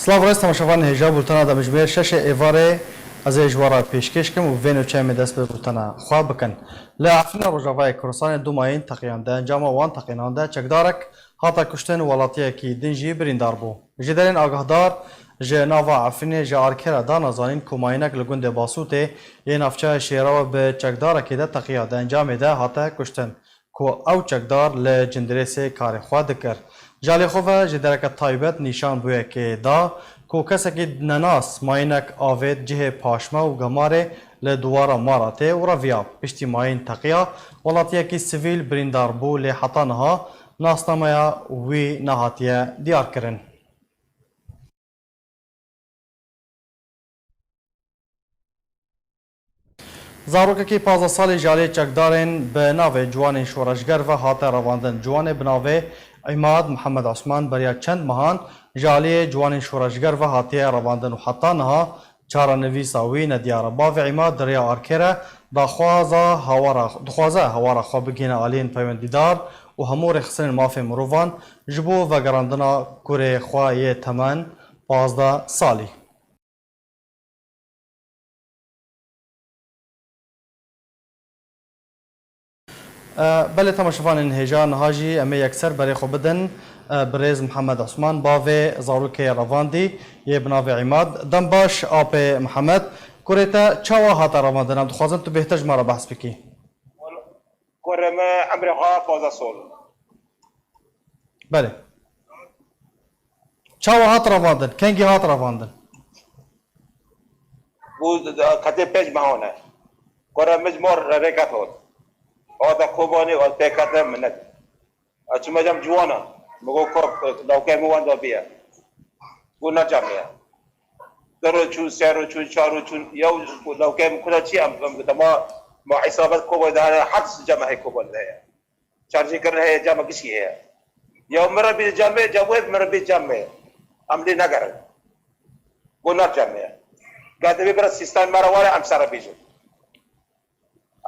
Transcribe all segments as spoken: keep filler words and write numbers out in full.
Silav û rêz temaşevanên hêja, bultena demjimêr şeşê êvarê ez ê ji we re pêşkêş kim û vê nûçeyê em ê dest bi bultena xwe bikin. Li Efrîna Rojavayê Kurdistanê du mayîn teqiyan. Di encama wan teqînan de çekdarek hate kuştin, welatiyekî din jî birîndar bû. Ji derên agahdar ji nava Efrînê ji Arkê re dane zanîn ku mayînek li gundê Basûtê yê navçeya Şêrawe bi çekdarekê de teqiya, di encamê de hate kuştin. Ku ew çekdar li Cindirêsê karê xwe dikir. Ji alî xwe ve ji dereke taybet nîşan bûyekê da ku kesekî nenas mayînek avêt cihê paşme û gemarê li dûwara Maratê û reviya. Piştî mayîn teqiya, welatiyekî sivîl birîndar bû, lê heta niha nasnameya wî nehatiye diyarkirin. Zarokekî pazdeh salî ji aliyê çekdarên bi navê Ciwanên Şoreşger ve hate revandin. Ciwanê bi navê Îmad Mihemed Osman beriya çend mehan ji aliyê Ciwanên Şoreşger ve hatiye revandin û heta niha çarenivîsa wî nediyar e. Bavê Îmad di rêya Arkê re daxwaza hawara, dixwaze hawara xwe bigihîne aliyên peywendîdar û hemû rêxistinên mafê mirovan ji bo vegerandina kurê xwe yê temen pazdeh salî. E, belê temaşevanên hêja, niha jî em ê yekser berê xwe bidin, e, birêz Mihemed Osman, bavê zarokê revandî yê bi navê Îmad. Dem baş, apê Mihemed. Kurê te çawa hate revandin? Em dixwazin tu bêhtir ji me re behs bikî. Kurê me emrê xwe pazdeh sal. Belê. Çawa hat revandin? Kengî hat revandin? Bû, ketê pênc mehan e. Kurê min ji mor rêket hat. Hate Kobanê, hat pê kete min net. Ez çûme cem ciwanan. Min got, ka lawkê min wenda bîye. Got, ne cem ye. Du roj çûn, sê roj çûn, çar roj çûn. Yew lawkê min kuda çi em, em, ma, ma îsabet Kobanê de hene, heft cem heye Kobanê de heye. Şarjê kirin heye, cema gişkî heye. Ya min re bî cemê, cem wê min re bî cemê. Em lê negerin. Got, ne cemê ye. Ka divê bira sîstan me re were, em ser re bêjin.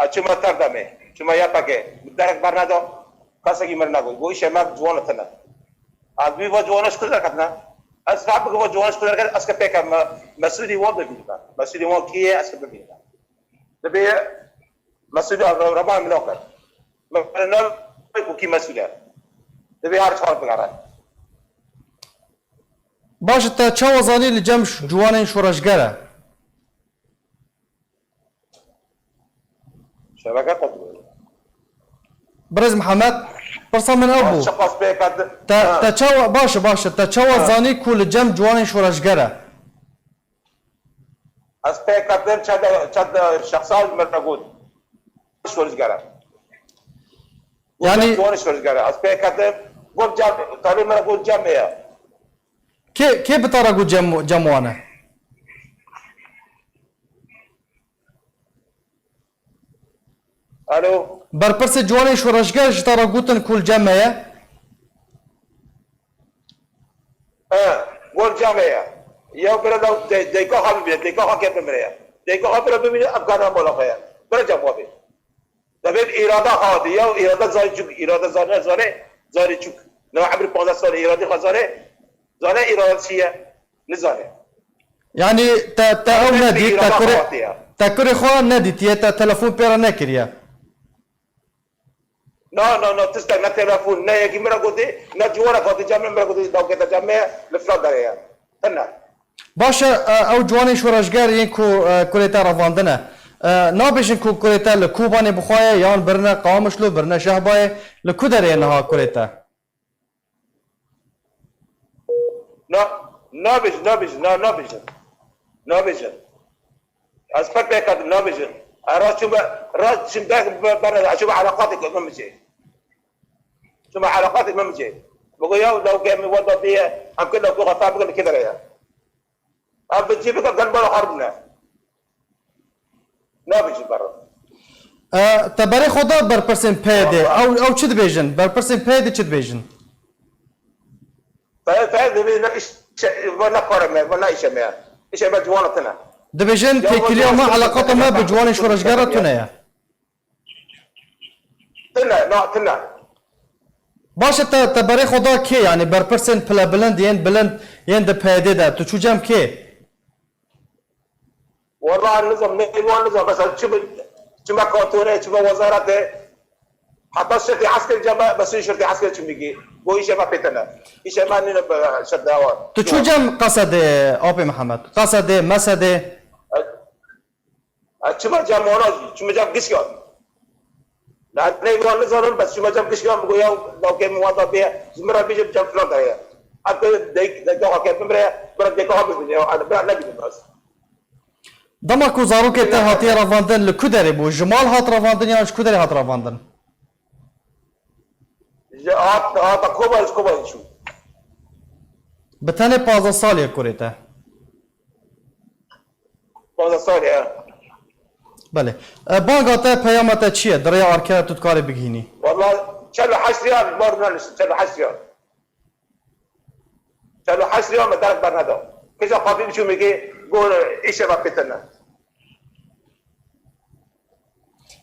Ez çûme tev demê, çûme Y P G. Min derek berneda, kesekî min re negot. Got, îşê me ciwana tune. Ez bî va ciwana ji ku derketine? Ez feh bike va ciwana ji ku derketine, ez ke pê ke me, mesûlî wan bibînime. Mesûlî wan kî ye, ez ke bibînime. Dibê Mesûlê Reba Emlak e. Me navê ku kî mesûl e. Divê her çar bigere. Baş e, te çawa zanî li cem ş-, ciwanên şoreşger e? Şebeke qet bû. Birêz Mihemed, pirsa min ew bû. Çiqas pê qet. Te, ha, te çawa, baş e, baş e. Te çawa, ha, zanî ku li cem ciwanên şoreşger e? Ez pê ketim çend, çend şexsan min re got. Şoreşger e. Yanî Ciwanê şoreşger e. Ez pê ketim. Got cem, talê min re got cem heye. Kê, kê bi te re got cem, cem wan e? Alo. Berpirsê ciwanên şoreşger ji te re gotin ku li cem me ye? He, got cem me ye. Ya bira da de-, deyka xwe bibîne, deyka xwe kê bimire ye. Deyka xwe bira bimîne, ev gana mala xwe ye. Bira cem xwe bê. Dibê bi îrada xwe hatî, ya îrada zanî çûk, îrada zanî, zanî, zanî çûk. Ne emrî panzdeh salî îradî xwe zanî, zanî îrada çi ye? Nizane. Yanî te, te ew nedît, te kurê, te kurê xwe nedîtiye, te telefon pê re nekiriye. Na, na, na, tiştek ne telefon, ne yekî min re gotî, ne ciwanek hatî cem min, min re gotî, dawkê te cem me ye, li filan derê ye. Tine. Baş e, e, ew ciwanên şoreşger yên ku, e, kurê te revandine. E, nabêjin ku kurê te li Kobanê bi xwe ye, yan birine Qamişlo, birine Şehbayê, li ku derê ye niha kurê te? Na, nabêjin, nabêjin, na, nabêjin. Nabêjin. Ez pek pêk hatim, nabêjin. Ez rast çûme, rast çûme, ber, ber, ez çûme eleqatê min bicê. Çûme eleqatê min bicê. Bigo ya, lawkê min wenda bîye, em kê lawkê xwe fam bikin, kê derê ye. Ev bi cî bike, gel bala xwe bine. Nabêjin berre. E, te berê xwe da berpirsên P Y D'ê. Ew, ew çi dibêjin? Berpirsên P Y D'ê çi dibêjin? P Y D dibê ne iş, va ne kara me, va ne işe me. İşe me ciwana tine. Dibêjin têkiliya me, eleqata me bi ciwanên şoreşger re tune ye. Tine, na, tine. Baş e, te, te berê xwe da kê, yanî berpirsên pilebilind yên bilind, Yên di P Y D de tu çû cem kê? Wala nizam, ne wan nizam. Mesela çi bi, çi me kantone, çi me wezarete. Heta şefê esker cem me, mesela şefê esker çi migî. Bu işe me pêtene. İşe me nîne be şefê wan. Tu çû cem Qesedê, Apê Mihemed? Qesedê, Mesedê? Ez çima cem wana jî, çima cem gişkan. Na, ne wan nizanim, bes çima cem gişkan, bigo ya, dawkê min wada bê, ji min re bêje cem filan de ye. Heta de, de, de, ke bimre, bira de, ke bimre, ya, ana, bira nebînim ez. Dema ku zarokê te hatiye revandin, li ku derê bû? Ji mal hat revandin yan ji ku derê hat revandin? Ji hat, hata Kobanê, ji Kobanê çû. Bi tenê pazdeh salî ye kurê te? Pazdeh salî, he. Belê. E, banga te, peyama te çi ye? Di rêya arke tu dikarî bigihînî? Wala çel û heşt rêya li bar nehiştin, çel û heşt rêya. Çel û heşt rêya me derek berneda. Kîja qapî biçû me kê, got, îşe me pêtene.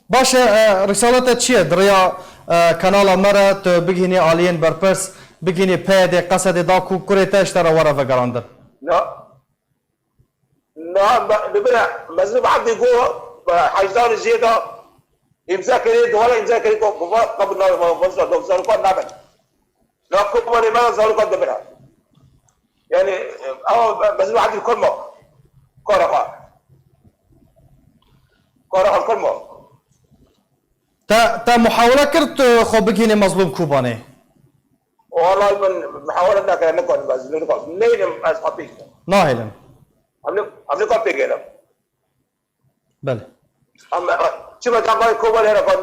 Baş e, e, risala te çi ye? Di rêya, e, kanala me re tu bigihînî aliyên berpirs, bigihînî P Y D, Qesedê da ku kurê te ji te re were vegerandin. Na, na, me, li vir e, Mezlûm Ebdî got, e, hejdan jê de îmza kirî, duwara îmza kirî, ku, ku va, qebûl nabe, va, va, va, zarokan nabin. Na, Kobanê me zarokan dibire. Yani, e, ama Mezlûm Ebdî kol ma. Kara xwe. Kara xwe kol ma. Te, te muhawele kir tu xwe bigihînî Mezlûm Kobanê? Wallahî min muhawele nekir, nikarim ez, nikarim. Neynim ez xwe pêk. Nahêlim. Em ne, em ne ka pêk gêlim. Belê. Em, e, çima cem vay Kobanê re kan,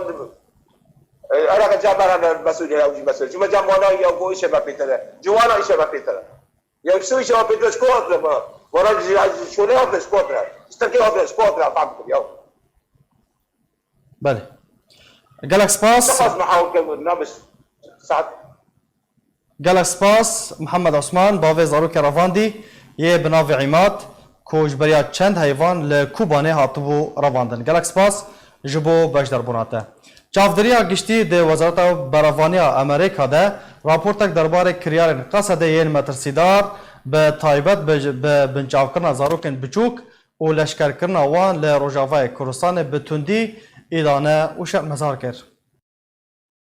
e, era ka cem bera ne mesul ya, ucî mesul. Çima cem wana ya go işe me pêtere. Ciwana işe me pêtere. Ya şu işe me pêtere, şko hatre ma. Wana ji, ji şole hatre, şko hatre. Sterkê hatre, şko hatre, tam ya. Belê. Gelek spas. Spas me hawil kir, nabis. Saet. Gelek spas, Mihemed Osman, bavê zarokê revandî yê bi navê Îmad, ku ji beriya çend heyvan li Kobanê hatibû revandin. Gelek spas ji bo beşdarbûna te. Çavdêriya giştî di Wezareta Berevaniya Amerîka de raportek derbarê kiryarên Qesedê yên metirsîdar bi taybet bi, bi binçavkirina zarokên biçûk û leşkerkirina wan li Rojavayê Kurdistanê bi tundî îdane û şermezar kir.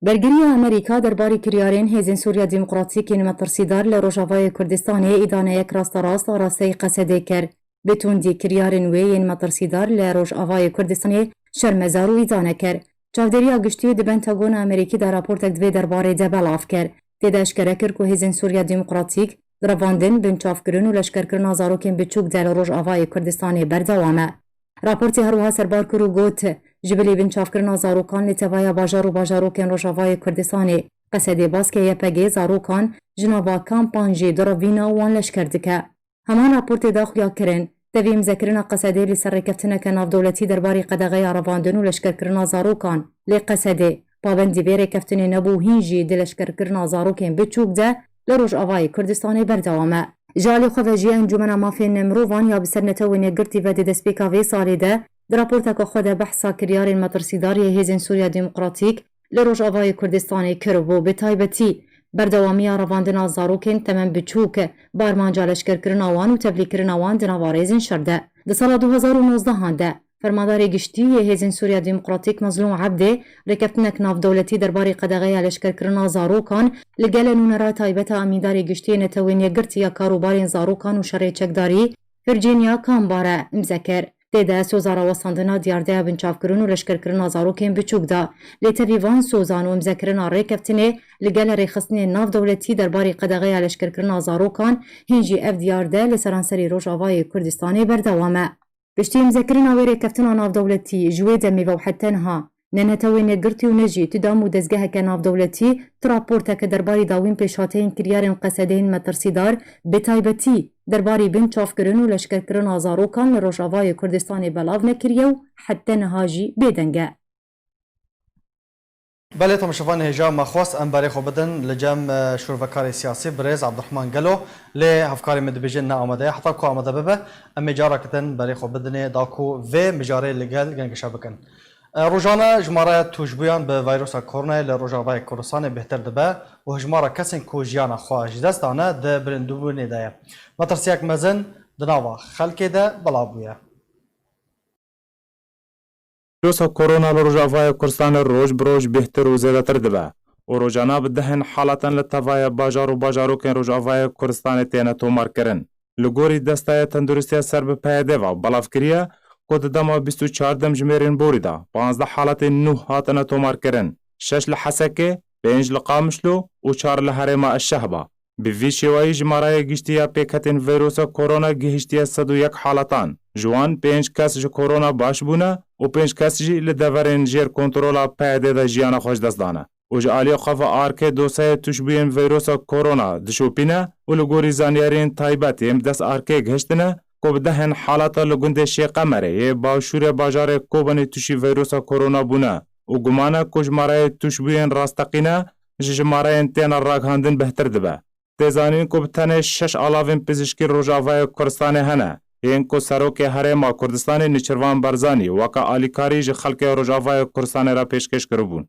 Bergiriya Amerîka derbarê kiryarên Hêzên Sûriya Demokratîk yên metirsîdar li Rojavayê Kurdistanê îdaneyek rasterast arasteyî Qesedê kir. Bi tundî kiryarên wê yên metirsîdar li Rojavayê Kurdistanê şermezar û îdane kir. Çavdêriya Giştî di Pentagona Amerîkî de raportek di vê derbarê de belav kir. Tê de eşkere kir ku Hêzên Sûriya Demokratîk di revandin, binçavkirin û leşkerkirina zarokên biçûk de li Rojavayê Kurdistanê berdewam e. Raportê her wiha serbar kir û got, ji bilî binçavkirina zarokan li tevaya bajar û bajarokên Rojavayê Kurdistanê, Qesedê, baskê Y P G zarokan ji nava kampan jî direvîne û wan leşker dike. Heman raportê de xuya kirin, tevî îmzekirina Qesedê li ser rêkeftineke navdewletî derbarê qedexeya revandin û leşkerkirina zarokan. Lê Qesedê pabendî vê rêkeftinê nebû, hîn jî di leşkerkirina zarokên biçûk de li Rojavayê Kurdistanê berdewam e. Ji alî xwe ve jî Encûmena Mafên Mirovan ya bi ser Netewên Yekgirtî ve di destpêka vê salê de di raporteka xwe de behsa kiryarên metirsîdar yê Hêzên Sûriya Demokratîk li Rojavayê Kurdistanê kiribû, bi taybetî berdewamiya revandina zarokên temem biçûk, bi armanca leşkerkirina wan û tevlîkirina wan di nava rêzên şer de. Di sala du hezar û nozdehan de, Fermandarê Giştî yê Hêzên Sûriya Demokratîk Mezlûm Ebdê rêkeftinek navdewletî derbarê qedexeya leşkerkirina zarokan li gele nûnera taybet a Emîndarê Giştî yê Netewên Yekgirtî ya Karûbarên Zarokan û Şerê Çekdarî, Virginia Kambare, îmze kir. Tê de soza rawestandina diyardeya binçavkirin û leşkerkirina zarokên biçûk da. Lê tevî van sozan û îmzekirina rêkeftinê li gele rêxistinên navdewletî derbarê qedexeya leşkerkirina zarokan, hîn jî ev diyarde li seranserî Rojavayê Kurdistanê berdewam e. Piştî îmzekirina wê rêkeftina navdewletî, ji wê demê ve û heta niha ne Netewên Yekgirtî û ne jî tu dam û dezgeheke navdewletî, tu raporteke derbarê dawîn pêşhateyên kiryarên Qesedê yên metirsîdar, bi taybetî derbarê binçavkirin û leşkerkirina zarokan li Rojavayê Kurdistanê belav nekiriye û heta niha jî bêdeng e. Belê, temaşevanê hêja, me xwest em berê xwe bidin li cem, e, şûrvekarê siyasî birêz Abdurrahman Gelo, lê hevkarê min dibêje ne amade ye. Heta ku amade bibe, em ê careke din berê xwe bidinê da ku vê mijarê li gel gengeşa bikin. Rojane jimara tûşbûyan bi vîrusa koronayê li Rojavayê Kurdistanê bêhtir dibe û hijmara kesên ku jiyana xwe ji dest dane di bilindbûnê de ye. Metirsiyek mezin di nava xelkê de belav bûye. Vîrusa korona li Rojavayê Kurdistanê roj bi roj bêhtir û zêdetir dibe û rojana bi dehên halatan li tevaya bajar û bajarokên Rojavayê Kurdistanê têne tomarkirin. Li gorî Desteya Tenduristiya ser bi P Y D ve belav kiriye ku di dema bîst û çar demjimêrên borî de panzdeh halatên nû hatine tomarkirin, şeş li Hesekê, pênc li Qamişlo û çar li herêma Eşşehba. Bi vî şêwayî jimaraya giştî ya pêketên veyrosa korona gihiştiye sed û yek halatan. Ji wan pênc kes ji korona baş bûne û pênc kes jî li deverên jêr kontrola P Y D de jiyana xwe ji dest dane. Û ji aliyê xwe ve arkê dosyayê tûşbûyên veyrosa korona dişopîne û li gorî zanyariyên taybet yên bi dest arkê gihiştine ku bi dehên halata li gundê Şêxemerê yê başûrê bajarê Kobanê tûşî veyrosa korona bûne û guman e ku jimareyê tûşbûyên rasteqîne ji jimareyên têne ragihandin bihtir dibe. Tê zanîn ku bi tenê şeş alavên pizîşkî Rojavayê Kurdistanê hene, yên ku Serokê Herêma Kurdistanê Nêçîrvan Barzanî weke alîkarî ji xelkê Rojavayê Kurdistanê re pêşkêş kiribûn.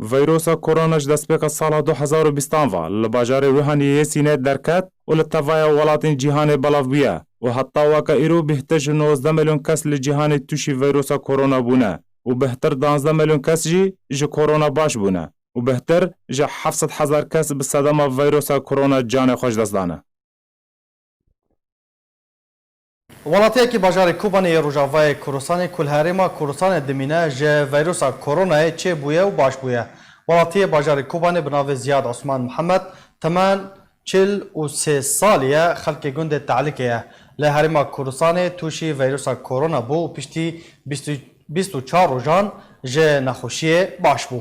Veyrosa korona ji destpêka sala du hezar û bîstan ve li bajarê Wuhanê yê Sînê derket û li tevaya welatên cîhanê belav bûye û heta weke îro bêhtir ji nozdeh milyon kes li cîhanê tûşî veyrosa korona bûne û bêhtir duwazdeh milyon kes jî ji korona baş bûne û bêhtir ji heft sed hezar kes bi sedema veyrosa korona canê xwe ji dest dane. Welatiyekî bajarê Kobanê yê Rojavayê Kurdistanê ku li Herêma Kurdistanê dimîne ji veyrusa koronayê çêbûye û baş bûye. Welatiyê bajarê Kobanê bi navê Ziyad Osman Mihemed temen çil û sê salî ye, xelkê gundê Tehlikê ye. Li Herêma Kurdistanê tûşî veyrusa korona bû û piştî bîst û, bîst û çar rojan ji nexweşiyê baş bû.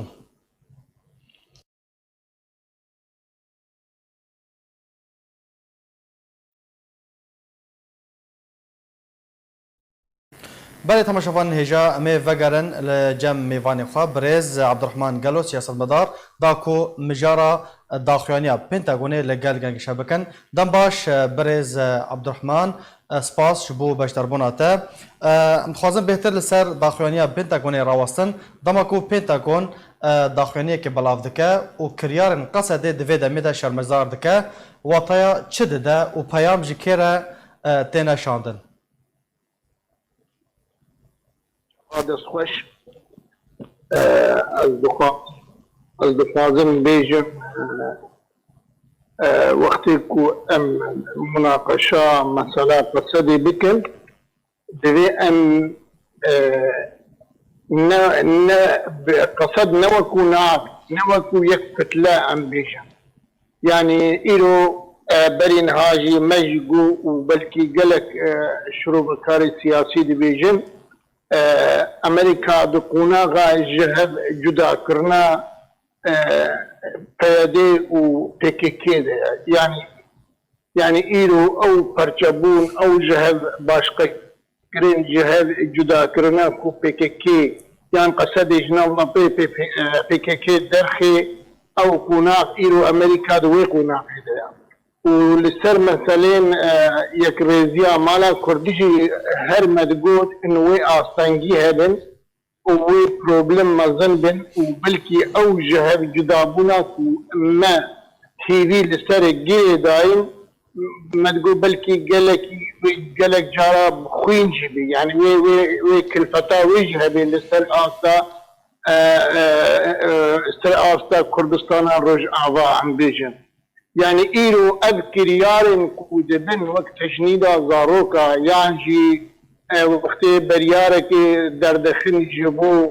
Belê temaşevanên hêja, em ê vegerin li cem mêvanê xwe, birêz Abdurrahman Gelo, siyasetmedar, da ku mijara daxuyaniya Pentagonê li gel Gengişe bikin. Dem baş, birêz Abdurrahman, spas ji bo beşdarbûna te. Em dixwazin bêhtir li ser daxuyaniya Pentagonê rawestin. Dema ku Pentagon e, daxuyaniyekê belav dike û kiryarên Qesedê di vê demê de şermezar dike, wataya çi dide û peyam ji kê re, e, têne şandin? Destxweş. E, ez dixwa-, ez dixwazim bêjim, e, e, wextê ku em munaqeşa mesela Qesedê bikin, divê em, e, ne, ne, bi Qesed ne wekû nav, ne wekû yek kutle em bêjin. Yanî îro, e, berî niha jî me jî got û belkî gelek, e, şirovekarê siyasî dibêjin, e, Amerîka di qonaxa ji hev cudakirina, e, P Y D û P K K de ye. Yanî Yanî îro ew perçebûn, ew ji hev başqekirin, ji hev cudakirina ku P K K yan Qesedê ji nav P P, P K K derxê, ew qonax îro Amerîka di wê qonaxê de ye. Û li ser meselên, e, yekrêziya mala Kurdî jî her me digot in wê astengî hebin, û wê problem mezin bin û belkî ew ji hev cudabûna ku me hêvî li ser girê dayîn, me digot belkî gelekî wê gelek cara bi xwîn jî bî. Yanî wê, wê, wê kilfeta wê jî hebê li ser asta, e, e, e, ser asta Kurdistana Rojava em bêjin. Yanî îro ev kiryarên ku dibin wek tecnîda zaroka yan jî, e, wextê beryarekê derdixin ji bo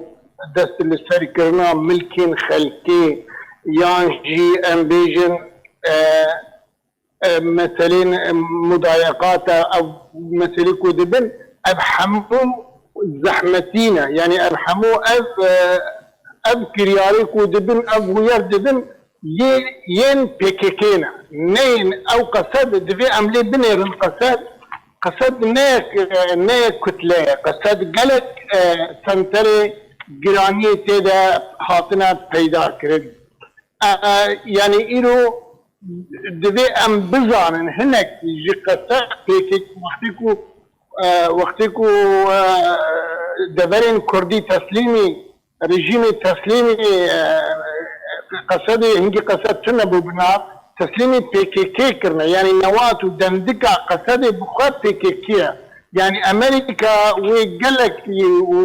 dest li ser kirina milkên xelkê yan jî em bêjin, e, e, meselên, e, mudayeqata ev meselê ku dibin ev hemû zehmetî ne. Yanî ev hemû ev, e, ev kiryarê ku dibin, ev bûyer dibin yê, yên P K K ne. Ne yên ew Qesed divê em lê binêrin Qesed. Qesed ne yek, e, ne yek kutle ye. Qesed gelek, e, senterê giraniyê tê de hatine peyda kirin. E, e, yanî îro divê em bizanin hinek ji Qesed P K K wextê ku, e, wextê ku, e, deverên Kurdî teslîmî rejîmê teslîmî, e, Qesedê, hingî Qesed tune bû bi nav, teslîmî P K K kirine. Yanî newat û dendika Qesedê bi xwe P K K ye. Yanî Amerîka wê gelek û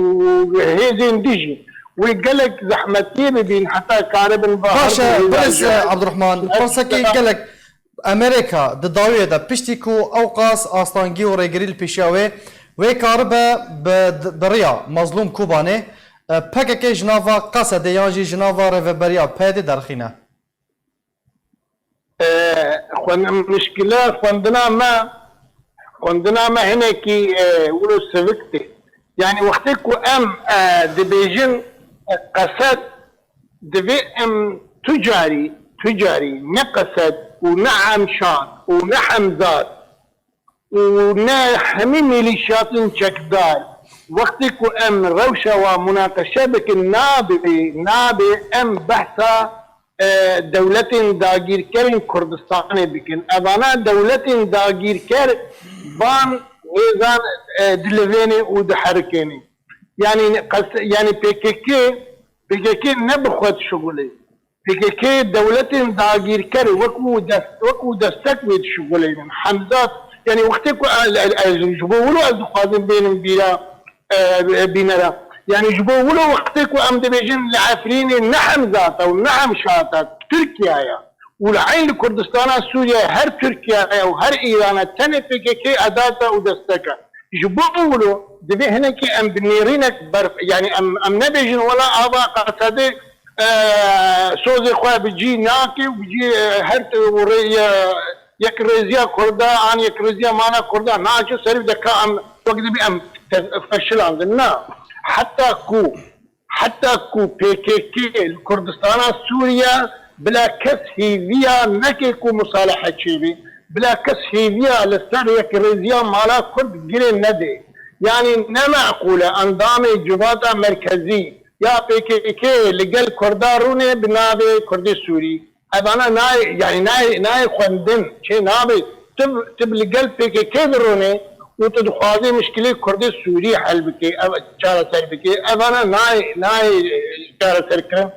hêzên dijî wê gelek zehmetiyê bibîn heta karibin va Baş e, herdû hêzan Birêz, e, jî. Abdurrahman, Evet, pirseke evet. Gelek Amerîka di dawiyê de piştî ku ew qas astangî û rêgirî li pêşiya wê, wê karibe bi, bi riya Mazlûm Kobanê, e, P K K ji nava Qesedê yan jî ji nava rêveberiya P Y D'ê derxîne. E, xwen-, mişkile xwendina me, xwendina me hinekî, e, wilo sivik tê. Yanî wextê ku em, e, dibêjin, e, Qesed, divê em tu carî, tu carî ne Qesed û ne Emşad û ne Hemzat û ne hemî mîlîşyatên çekdar, wextê ku em rewşa wa munaqeşe bikin, nabê, nabê em behsa, e, dewletên dagîrkerên Kurdistanê bikin. Evana dewletên dagîrker van hêzan, e, dilivênê û diherikênê. Yanî qes-, yanî P K K, P K K ne bi xwe dişuxulê. P K K dewletên dagîrker wekû dest-, wekû destek wê dişuxulênin. Hemzat, yanî wextê ku ez, ez, ez, ji bo wilo ez dixwazim bênim bîra, e, bînera. Yanî ji bo wilo wextê ku em dibêjin li Efrînê ne Hemzat e û ne Hemşat e, Tirkiye ye. Û li eyn li Kurdistana Sûriye her Tirkiye ye û her Îran e, tenê P K K edat e û destek e. Ji bo wilo divê hinekî em bi nêrînek ber, yanî em, em nebêjin wela ava Qesedê, e, sozê xwe bi cî nake û bi cî, e, her t-, û rê-, ye-, yekrêziya Kurda an yekrêziya mala Kurda naçe serî de ka em wek dibî em te-, feşilandin. Na. Heta ku, heta ku P K K li Kurdistana Sûriye bila kes hêviya neke ku musalehe çêbê, bila kes hêviya li ser yekrêziya mala Kurd girê nedê. Yanî ne meqûl e endamê civata merkezî ya P K K li gel Kurda rûnê bi navê Kurdê Sûrî. Evana nayê, yanî nayê, nayê xwendin, çê nabe. Tu, tu li gel P K K dirûnê û tu dixwazê mişkilê Kurdê Sûrî hel bikê, ev çareser bikê. Evana nayê, nayê, e, çareser kirin.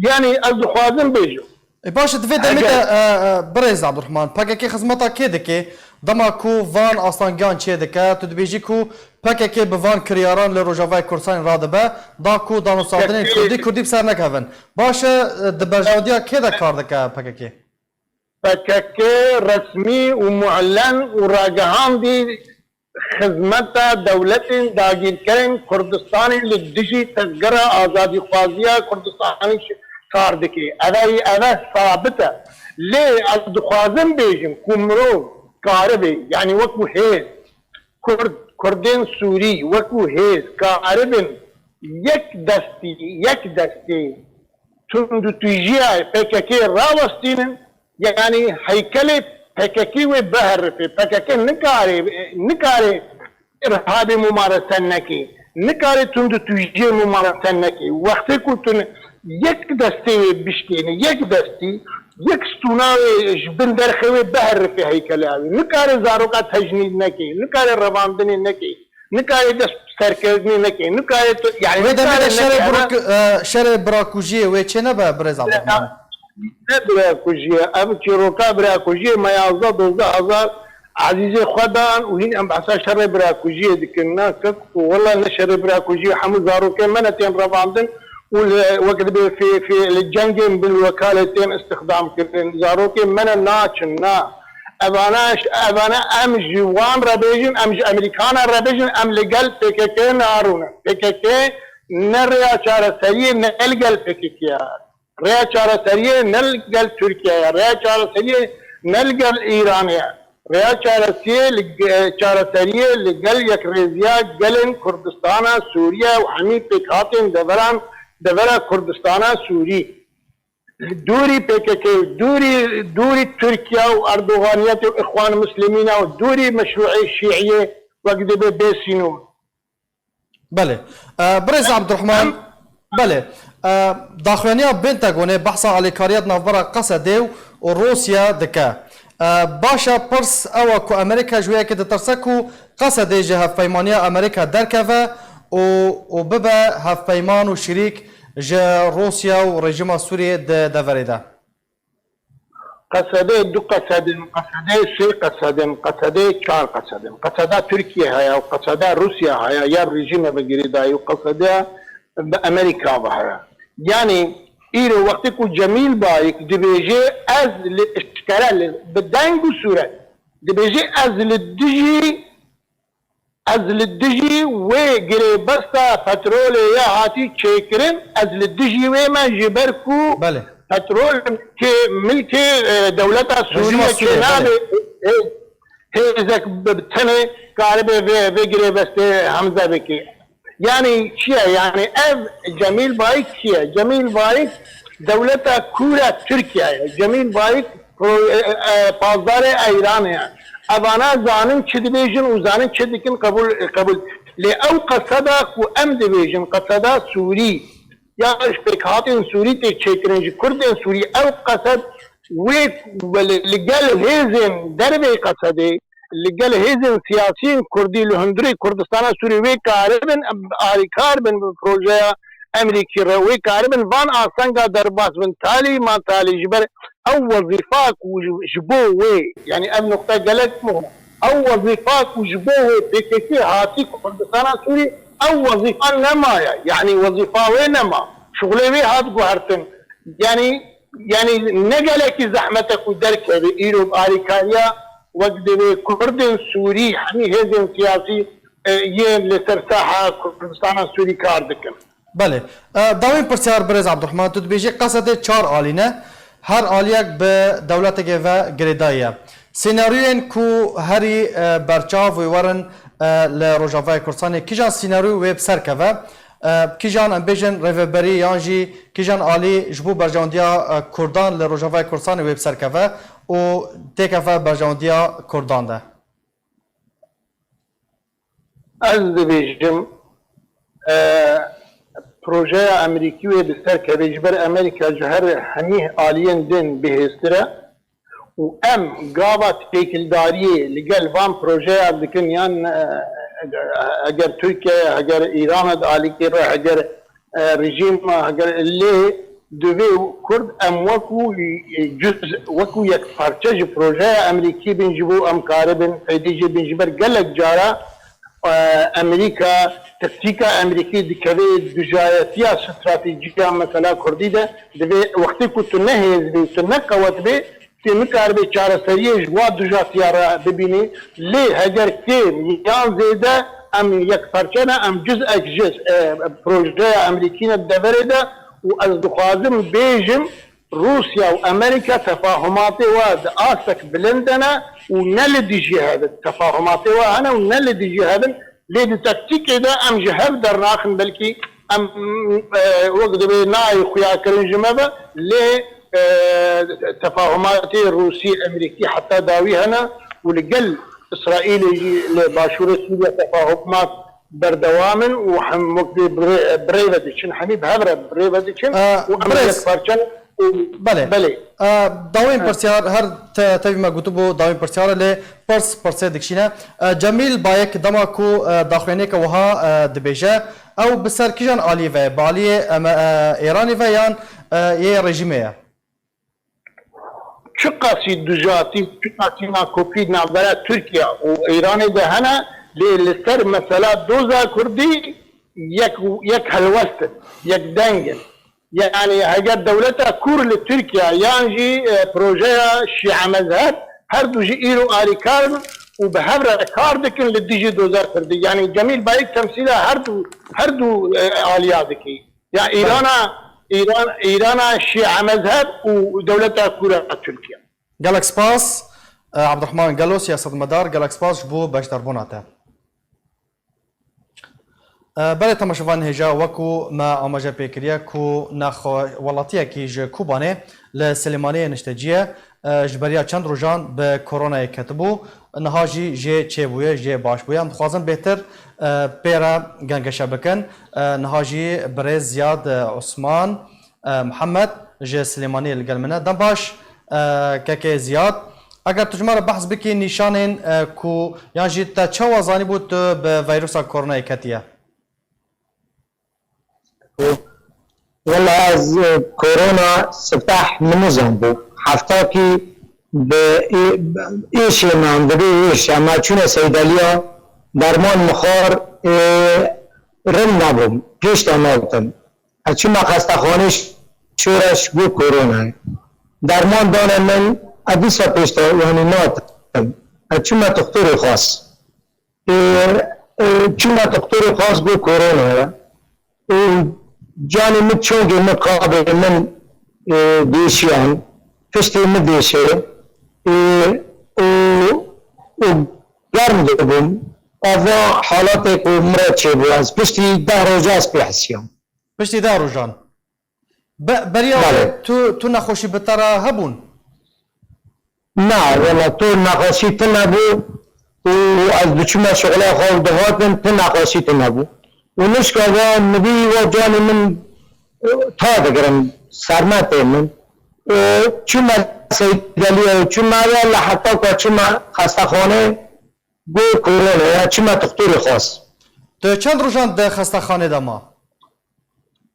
Yanî ez dixwazim bêjim. E, baş e, di vê demê de, Eger e, e, birêz Abdurrahman, P K K xizmeta kê dike? Dema ku van astangiyan çê dike, tu dibêjî ku P K K bi van kiryaran li Rojavayê Kurdistanê radibe, da ku danûstandinên P K K kurdî, kurdî bi ser nekevin. Baş e, e, di berjewendiya kê de kar dike P K K? P K K resmî û muelen û ragihandî xizmeta dewletên dagîrkerên Kurdistanê li dijî tezgera azadîxwaziya Kurdistanê şi-, kar dike. Eve, eve sabit e. Lê ez dixwazim bêjim ku mirov karibe, yanî wekû hêz, Kurd, Kurdên Sûrî wekû hêz karibin yek destî, yek destî tundûtûjiya P K K rawestînin, yanî heykelê P K K wê biherifê. P K K nikare, nikare irhabê mumarese neke, nikare tundûtûjiyê mumarese neke. Wextê ku tu ne-, yek destê wê bişkêne, yek destî, yek stûna wê ji bin derxê wê biherifê heykelê wê. Nikare zaroka tecnîd neke, nikare revandinê neke, nikare dest serkirinê neke, nikare tu, yanî Wê demê nikare de şerê neke. Eve bira-, e, şerê birakujiyê wê çê nebe, birêz Abdurrahman? Ne birakujî ye. Ev çîroka birakujiyê me yazdeh dozdeh hezar ezîzê xwe dan û hîn em behsa şerê birakujiyê dikin. Na kek û wela ne şerê birakujiyê, hemû zarokên me ne tên revandin û li, wek dibê fê, fê, li cengên bilwekalê tên îstixdam kirin. Zarokên me ne naçin, na. Evana, evana em ji wan re bêjin, em ji Amerîkana re bêjin, em li gel P K K narûnin. P K K ne rêya çareseriyê ne li gel P K K ye. Rêya çareseriyê ne li gel Tirkiye ye, rêya çareseriyê ne li gel Îranê ye. Rêya çaresiyê li ge-, çareseriyê li gel yekrêziya gelên Kurdistana Sûriye û hemî pêkhatên deveran, devera Kurdistana Sûrî. Dûrî P K K, dûrî, dûrî Tirkiye û Erdoganiyetê û Îxwan Muslimîna û dûrî meşrûê Şîiyê wek dibê bê sînor. Belê. E, birêz Abdurrahman, Em belê. E, daxuyaniya Pentagonê behsa alîkariya di navbera Qesedê û Rûsya dike. E, baş e, pirs ew e ku Amerîka ji wê yekê ditirse ku Qesedê ji hevpeymaniya Amerîka derkeve û, û bibe hevpeyman û şirîk ji Rûsya û rejîma Sûriyê di deverê de? Qesedê du qesedin, qesedê sê qesedin, qesedê çar qesedin. Qeseda Tirkiye heye û qeseda Rûsya heye, ya rejîme ve girêdayî û qeseda bi Amerîka ve heye. Yanî îro wextê ku Cemîl Bayik dibêje, ez li eşkere li, bi deng û sûret dibêje, ez li dijî, ez li dijî wê girêbesta petrolê ya hatî çêkirin, ez li dijî wê me, ji ber ku Belê. petrol milkê, milkê, e, dewleta Sûriye Rejîma Sûriye, çênabe, belê. e, hêzek bi, bi tenê karibe vê, vê girêbestê hemze bike. Yanî çi ye? Yanî ev Cemîl Bayik kî ye? Cemîl Bayik dewleta kûr a Tirkiye ye. Cemîl Bayik pro-, e, e, e, pasdarê Eyranê ye. Evana zanin çi dibêjin û zanin çi dikin, qebûl, qebûl. Lê ew qeseda ku em dibêjin, qeseda Sûrî, ya ji pêkhatên Sûrî tê çêkirin, ji Kurdên Sûrî, ew qesed wê li, li gel hêzên dervê qesedê, li gel hêzên siyasiyên Kurdî li hundirê Kurdistana Sûrî wê karibin alîkar bin bi projeya Emerîkî re, wê karibin van astenga derbas bin, talî ma talî, ji ber ew wezîfa ku ji, ji bo wê, yanî ev nuqte gelek muhim e. Ew wezîfa ku ji bo wê P K K hatî Kurdistana Sûrî, ew wezîfa nemaye. Yanî wezîfa wê nema. Şixulê wê hat guhertin. Yanî, yanî ne gelekî zehmet e ku derkeve îro bi alîkariya wek divê Kurdên Sûrî, hemî hêzên siyasî, e, yên li ser saha Kurdistana Sûrî kar dikin. Belê. E, dawîn pirsyar birêz Abdurrahman, tu dibêjî qesedê çar alî ne, her aliyek bi dewletekê ve girêdayî ye. Senaryoyên ku herî, e, berçav wê werin, e, li Rojavayê Kurdistanê, kîjan senaryo wê bi ser keve? E, kîjan em bêjin rêveberî yan jî kîjan alî ji bo berjewendiya, e, Kurdan li Rojavayê Kurdistanê wê bi ser keve û têkeve berjewendiya Kurdan de? Ez dibêjim, e, projeya Amerîkî wê bi ser keve, ji ber Amerîka ji her hemî aliyên din bihêztir e û em gava têkildariyê li gel van projeya dikin, yan, e, eger Tirkiye, eger Îran di alîkê re, eger, e, rejîm, eger lê divê Kurd em wekû, e, cuz, wekû yek parçe ji projeya Amerîkî bin, ji bo em karibin feydê jê bin, ji ber gelek cara, e, Amerîka, taktîka Amerîkî dikeve dijayetiya stratejiya mesela Kurdî de, divê wextê ku tu ne hêz bî, tu ne qewet bî, tu nikaribê çareseriyê ji wa dijatiya re bibînî. Lê heger kêm yan zêde em yek parçe ne, em cuzek ji, e, projeya Amerîkî ne deverê de û ez dixwazim bêjim, Rûsya û Amerîka tefahumatê wa di astek bilind de ne û ne li dijî hev in. Tefahumatê wa hene û ne li dijî hev in. Lê di taktîkê de em ji hev dernaxin, belkî em, e, wek divê nayê xuyakirin ji me ve, lê, e, tefahumatê Rûsî, Emerîkî heta dawî hene û li gel Îsraîlê jî li başûrê Sûriye tefahumat berdewam in û hem wek dê bi rê, bi rê ve diçin, hemî bi hev re bi rê ve diçin E, û em birêz, yek parçe ne û belê. Belê. E, dawên Ha. pirsyar, her te-, tevî me gotibû, dawên pirsyar e, lê pirs, pirsê dikişîne. E, Cemîl Bayek dema ku, e, daxuyaniyeke wiha, e, dibêje, ew bi ser kîjan aliyê ve ye? Bi aliyê, e, me, e, Êranê ve yan, e, yê rejîmê ye? Çiqasî dijatî, çiqasî nakopî navbera Tirkiye û Îranê de hene, lê li ser mesela doza Kurdî yek, yek helwest in, yek deng in. Yanî heger dewleta Kûr li Tirkiye yan jî, e, projeya Şîe mezheb, her du jî îro alîkar in û bi hev re kar dikin li dijî doza Kurdî. Yanî Cemîl Bayik temsîla her du, her du, e, aliya dikî. Ya Îrana, Îran, Îrana Şîe mezheb û dewleta Kûr a Tirkiye. Gelek spas, e, Abdurrahman Gelo, siyasetmedar, gelek spas ji bo beşdarbûna te. E, belê temaşevan hêja, wekû me amaje pê kiriye ku nexwe-, welatiyekî ji Kobanê li Silêmaniyê niştecî ye, e, ji beriya çend rojan bi koronayê ketibû, niha jî jê çêbûye, jê baş bûye. Em dixwazin bêhtir, e, pê re gengeşe bikin. E, niha jî birêz Ziyad, e, Osman, e, Mihemed ji Silêmaniyê li gel min e. Dem baş, e, kekê Ziyad. Eger tu ji me re behs bikî nîşanên, e, ku yan jî te çawa zanîbû tu bi veyrusa koronayê ketiye? Wela ez, e, korona sipeh min nizanbû. Heftakî bi ê-, êşê me, em dibê êş, em çûne seydeliya, derman mixwar, e, rind nebûm, pêş de natim. Ez çûme xestexanê şoreş got korona ye. Derman dane min, ez dîsa pêş de, yanî natim. Ez çûme toxtorê xas. Ê, ê, çûme doktorê xas got korona ye. Û canê min, çongê min, qabê min, ê, dêşiyan, piştê min dêşe. Ê, û, û germ dibûm. Ava halatê ku min re çêbû, ez piştî deh roja ez pê hesiyam. Piştî deh rojan. Be-, beriya Belê. wê tu, tu nexweşî bi te re hebûn? Na, wela tu nexweşî tune bû û ez diçûme şixula xwe û dihatim, tu nexweşî tune bû. Û nişka va mivî wa canê min, e, ta digirim, serme tê min. Û çûme seydeliyê, çûme ve li heta ku çûme xestexanê, got korona ye, çûme doktorê xas. Tu çend rojan di xestexanê de ma?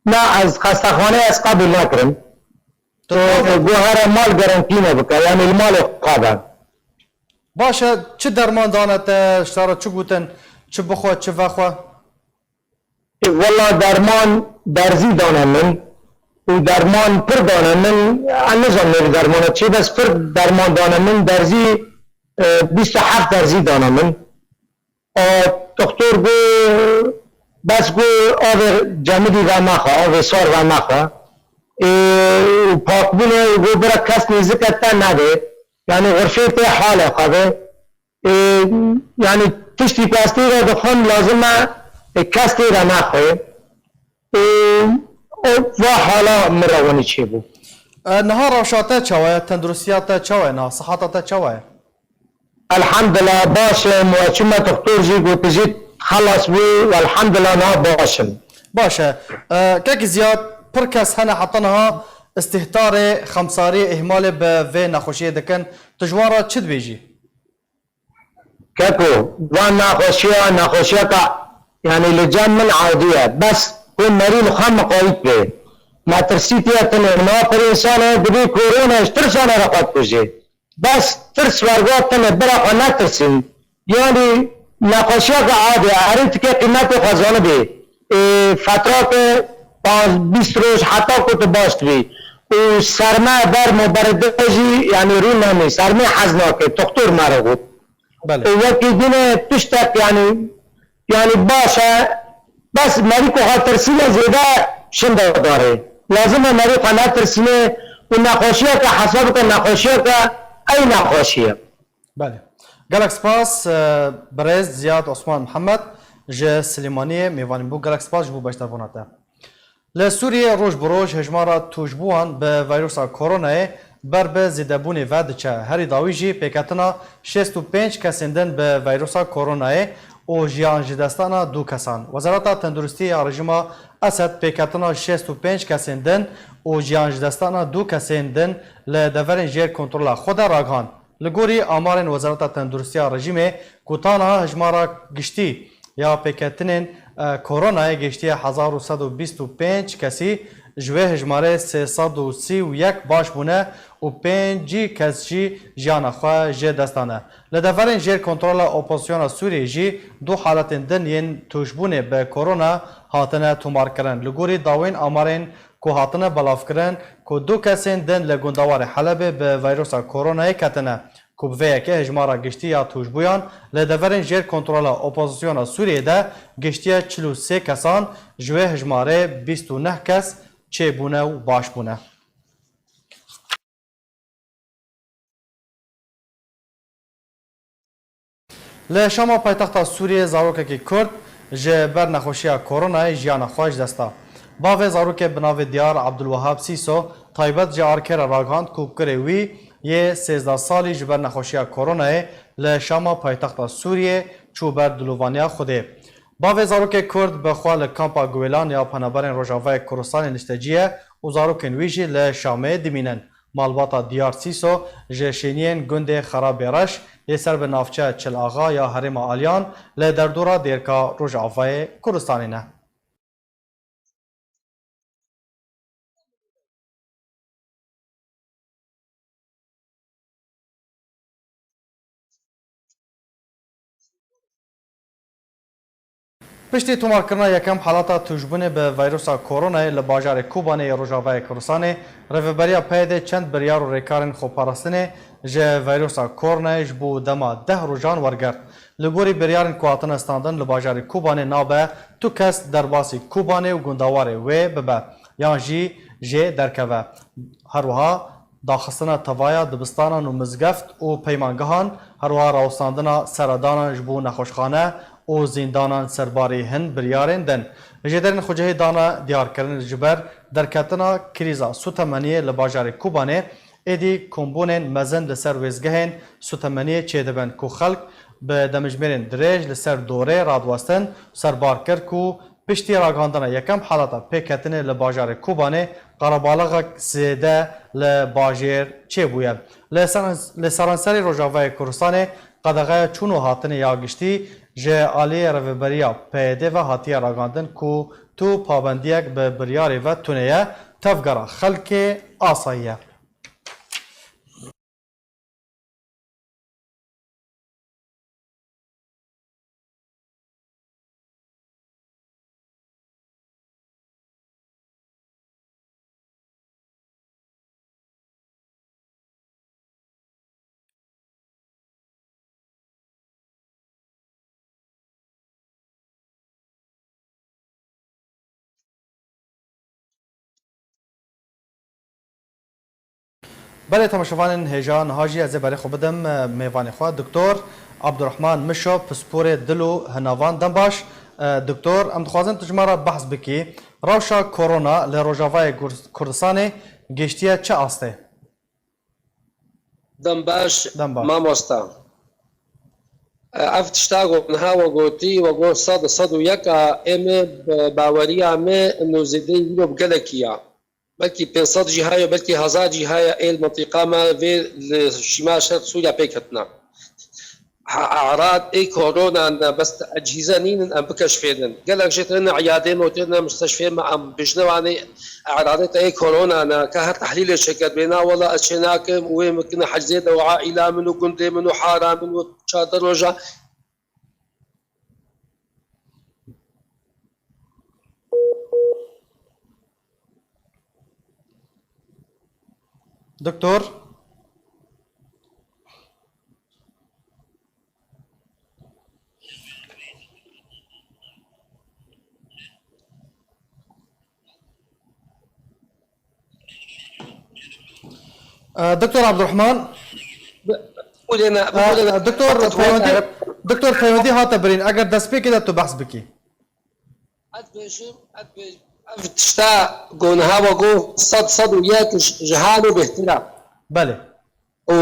Na, ez xestexanê ez qebûl nakirim. Tu Ê, ê, got here mal garantîne bike, yanî li malê xwe be. Baş e, çi derman dane te, ji te re çi gotin, çi bixwe, çi vexwe? Ê, wela derman derzî dane min û derman pir dane min, ez nizanim nêvî dermana çi, bes pir derman dane min, derzî, e, bîst û heft derzî dane min. A, doktor got, bes got, avê cemidî vemexe, avê sar vemexe. Ê, û pakbûnê û got, bira kes nêzike te nebe. Yanî xurfê tê halê xwe be. Ê, yanî tiştî ku ez tê de dixwim lazim e, ê, kes tê de nexwe. Û, û va hala min re wenî çêbû. E, niha rewşa te çawa ye? Tenduristiya te çawa ye niha? Sihata te çawa ye? Elhamdulillah, baş im, we çûme doktor jî got tu jî xelas bû, elhamdulillah niha baş im. Baş e. E, kekî Ziyad, pir kes hene heta niha îstîhtarê, xemsariyê, îhmalê bi vê nexweşiyê dikin. Tu ji wan re çi dibêjî? Keko, van nexweşiya, nexweşiyeka, yanî li cem min adî ye. Bes ku merî li xwe miqayît bê. Metirsîtiye tune, niha pir însan e, dibê korona ji tirsa re xwe dikuje. Bes tirs werga tune, bira xwe netirsîn. Yanî nexweşiyeke adê, erê tike qîmetê xwe zanibê. Ê, fetrake panz, bîst roj heta ku tu baş dibî. Û serme, bermo, beride jî, yanî rû nemî. Sermê hez nake, doktor me re got. Belê. Û wekî din e tiştek, yanî, yanî baş e, bes merî ku xwe tirsîne zêde şinda darê. Lazim e merî xwe netirsîne û nexweşiyeke hesab bike, nexweşiyeke ey nexweşiye. Belê. Gelek spas, e, birêz Ziyad Osman Mihemed ji Silêmaniyê mêvanî bû. Gelek spas ji bo beşdarbûna te. Li Sûriyê roj bi roj hejmara tûşbûwan bi veyrusa koronayê ber bi zêdebûnê ve diçe. Herî dawî jî pêketina şêst û pênc kesên din bi veyrusa koronayê û jiyan ji destana du kesan. Wezareta Tenduristî ya rejîma Esed pêketina şêst û pênc kesên din û jiyan ji destana du kesên din li deverên jêr kontrola xwe de ragihand. Li gorî amarên Wezareta Tenduristiya rejîmê, ku ta niha hejmara giştî ya pêketinên, e, koronayê gihiştiye hezar û sed û bîst û pênc kesî, ji wê hejmarê sê sed û sî û yek baş bûne û pêncî kes jî jiyana xwe ji dest dane. Li deverên jêr kontrola Opozisyona Sûriyê jî du haletên din yên tûşbûnê bi korona hatine tomarkirin. Li gorî dawên amarên ku hatine belavkirin, ku du kesên din li gundewarê Helebê bi veyrusa koronayê ketine, ku bi vê yekê hejmara giştî ya tûşbûyan li deverên jêr kontrola Opozisyona Sûriyê de giştiye çil û sê kesan, ji wê hejmarê bîst û neh kes çêbûne û baş bûne. Li Şama paytexta Sûriyê zarokekî Kurd ji ber nexweşiya koronayê jiyana xwe ji dest da. Bavê zarokê bi navê Diyar Abdulwehab Sîso taybet ji Arkê re ragihand ku kurê wî yê sêzdeh salî ji ber nexweşiya koronayê li Şama paytexta Sûriyê çû ber dilovaniya Xwedê. Bavê zarokê Kurd bi xwe li kampa Guwêlan ya Penaberên Rojavayê Kurdistanê niştecî ye û zarokên wî jî li Şamê dimînin. Malbata Diyar Sîso ji şêniyên gundê Xerabê Reş yê ser bi navçe Çil Axa ya herêma Aliyan li derdora dêrka Rojavayê Kurdistanê ne. Piştî tomarkirina yekem halata tûjbûnê bi veyrusa koronayê li bajarê Kobanê yê Rojavayê Kurdistanê, Rêveberiya P Y D'ê çend biryar û rêkarên xweparastinê ji veyrusa koronayê ji bo dema deh rojan wergirt. Li gorî biryarên ku hatine standin, li bajarê Kobanê nabe tu kes derbasî Kobanê û gundewarê wê bibe yan jî jê derkeve. Her wiha daxistina tevaya dibistanan û mizgeft û peymangehan, her wiha rawestandina seredanan ji bo nexweşxane û zîndanan serbarî hin biryarên din. Jêderên xwecihê dane diyarkirin, ji ber derketina krîza sûtemeniyê li bajarê Kobanê, êdî kombûnên mezin li ser wêzgehên sûtemeniyê çêdibin ku xelk bi demjimêrên dirêj li ser dorê radiwestin û serbar kir ku piştî ragihandina yekem halata pêketinê li bajarê Kobanê, qerebalixek zêde li bajêr çêbûye. Li ser-, li seranserê Rojavayê Kurdistanê qedexeya çûn û hatinê ya giştî ji aliyê Rêveberiya P Y D ve hatiye ragihandin ku tu pabendiyek bi biryarê ve tune ye, tevgera xelkê asayî ye. Belê, temaşevanên hêja, niha jî ez ê berê xwe bidim, e, mêvanê xwe, Doktor Abdurrahman Mişo, pisporê dil û hinavan. Dem baş, e, Doktor, em dixwazin tu ji me re behs bikî. Rewşa korona li Rojavayê Kur-, Kurdistanê gihiştiye çi astê? Dem baş, Dem baş. Mamosta. Ev tişta ku niha we gotî, we got sed, sed û yek a, ê me bi baweriya me ino zêdeyî wilo bi gelekî ya. Belkî pênc sed jî heye, belkî hezar jî heye ê li mintîqa me vê li şîma şer Sûriya pêk hatine. Ha, e'rad ê korona ne, bes ecîze nînin em bikeşfênin. Gelek jê têne eyadê me û têne misteşfê me, em bijne wanê e'radê te ê korona ne, ka her tehlîlê çêke dibê, na wela ez çê nakim û wê min kine hecizê de û aîla min û gundê min û hara min û çardeh roja. Doktor. Ee, Doktor Abdurrahman. Bibûlêne, Ee, bibûlêne. Doktor Fakat peywendî, wek Doktor peywendî hate birîn. Eger destpêkê de tu behs bikî. Ez bêjim, ez bêjim, ev tişta ku niha we got sed, sed û yek ji, ji halo bêhtir e. Belê. Û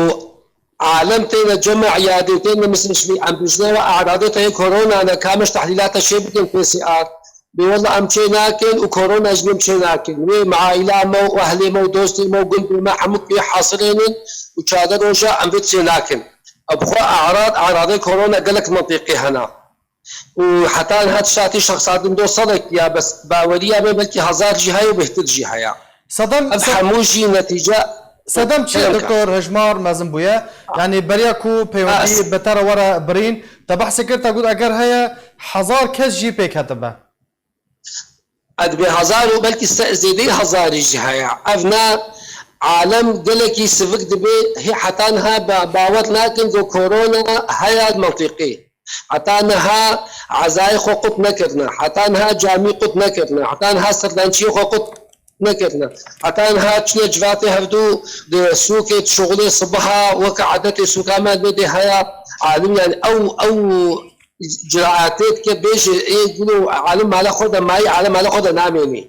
alem têne cem îyadê, têne misteşfî, em bijne we e'radê te yê korona ne, ka me ji tehlîlata çê bikin P C R. Bê wela em çê nakin û korona ji min çê nakin. Wê me aîla me û ehlê me û dostê me û gundê me hemû pê hasirênin û çardeh roja em vê çê nakin. Ev bi xwe e'rad, e'radê korona gelek mintîqî hene. Û heta niha tişta tê şexsandin do sedek ya, bes baweriya me belkî hezar jî heye û bêhtir jî heye. Sedem, Ev se-, hemû jî netîce sedem çi ye, Kerem ka. Doktor, hejmar mezin bûye? Yanî beriya ku Ha, peywendî s- bi te re were birîn, te behsê kir, te got eger heye hezar kes jî pêk hetibe. Ev dibê hezar û belkî se-, zêdeyî hezarî jî heye. Ev ne alem gelekî sivik dibê, hê heta niha ba-, bawer nakin ku korona heye mintîqî. Heta niha ezayê xwe qut nekirine, heta niha camî qut nekirine, heta niha sirdançiyê xwe qut nekirine, heta niha çine civatê hevdû di sûkê dişuxulê sibiha weke edetê sûka me dê heye alim, yani ew, ew ciraetê dike bêje ê gulo alim mala xwe de mayî, alim mala xwe de namênî.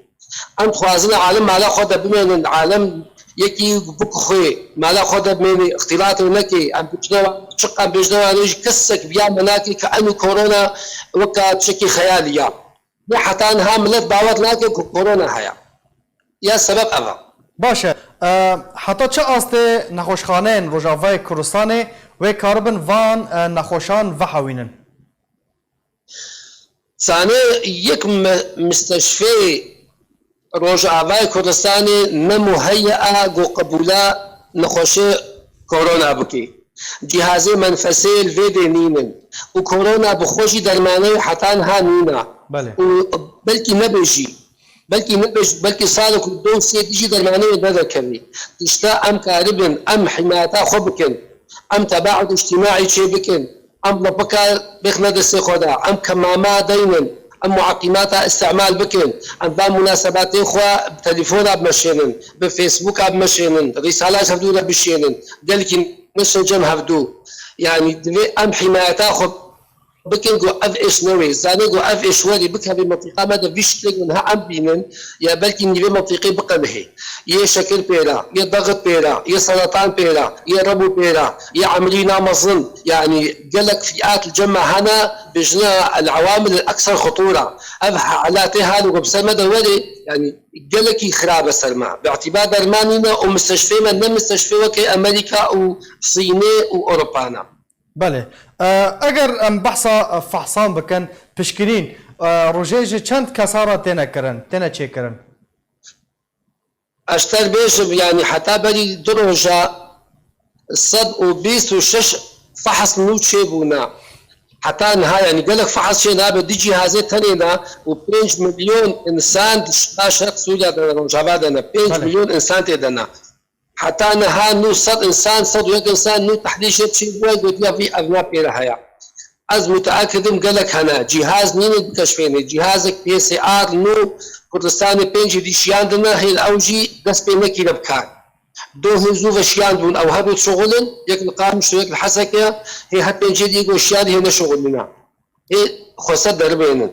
Em dixwazin alim mala xwe de bimênin, alim yekî bik xwê, mala xwe de bimênî, îxtîlatê nekê, em bêjne wa, çiqas em bêjne wanê jî kesek biya me nakê ke enû korona weka tiştekî xeyalî ya. Lê heta niha milet bawer nake ku korona heye. Ya sebeb ev e. Baş e. E, heta çi astê nexweşxaneyên Rojavayê Kurdistanê wê karibin van, e, nexweşan vehewînin? Zanê yek me-, misteşfê Rojavayê Kurdistanê ne muheyye a ku qebûla nexweşê korona bikê. Cîhazê menfesê li vê dê nînin û korona bi xwe jî dermanê heta niha nîna. Belê. û belkî nebê jî, belkî nebê jî, belkî salek û du û sê jî dermanê wê nedekevî. Tişta em karibin, em himayeta xwe bikin, em tebaud îctîmaî çê bikin, em lipika bêxne destê xwe de, em kemama deynin, em mueqîmata îstîmal bikin, em van munasebatê xwe bi telefona bimeşênin, bi Facebooka bimeşênin, rîsala ji hevdû re bişênin, gelkî neşin cem hevdû. Yanî divê em himayeta xwe bikin ku ev êş newê, zanê ku ev êş werî bikevê mintîqa me de vî şiklê ku niha em bînin, ya belkî nîvê mintîqê biqelihê. Yê şekir pêra, yê dexit pêra, yê seratan pêra, yê rebû pêra, yê emrîna mezin, yanî gelek fîat li cem me hene, bijne el-ewamil el-ekser xutûra. Ev halatê halo ku bi ser me de werê, yanî gelekî xirab e ser me. Bi îtîbar dermanî ne û misteşfê me ne misteşfê wekê Amerîka û Sînê û Ewropa ne. Belê. E, eger em behsa, e, fehsan bikin, pişkinîn, e, rojê ji çend kesan re têne kirin, têne çêkirin? Ez ji te re bêjim, yanî heta berî du roja sed û bîst û şeş fehs nû çêbûne. Heta niha, yanî gelek fehs çê nabe, du cîhazê tenê ne û pênc milyon însan di şa-, şerq Sûriya de ne, rojava de ne. Pênc Belê. milyon însan tê de ne. Heta niha nû sed însan, sed û yek însan nû tehlîl jê çêbûye, gotiye vî evna pê re heye. Ez muteakid im gelek hene, cîhaz nîne bikeşfêne, cîhazek P C R nû Kurdistanê pêncî dî şiyandine, hêl ew jî dest pê nekîne bi kar. Dohê zû ve şiyandibûn, ew her du dişuxulin, yek li Qamişlo, yek li Heseke, hê her pêncê dî go şiyandî hê neşuxulîne. Ê xwese deribênin.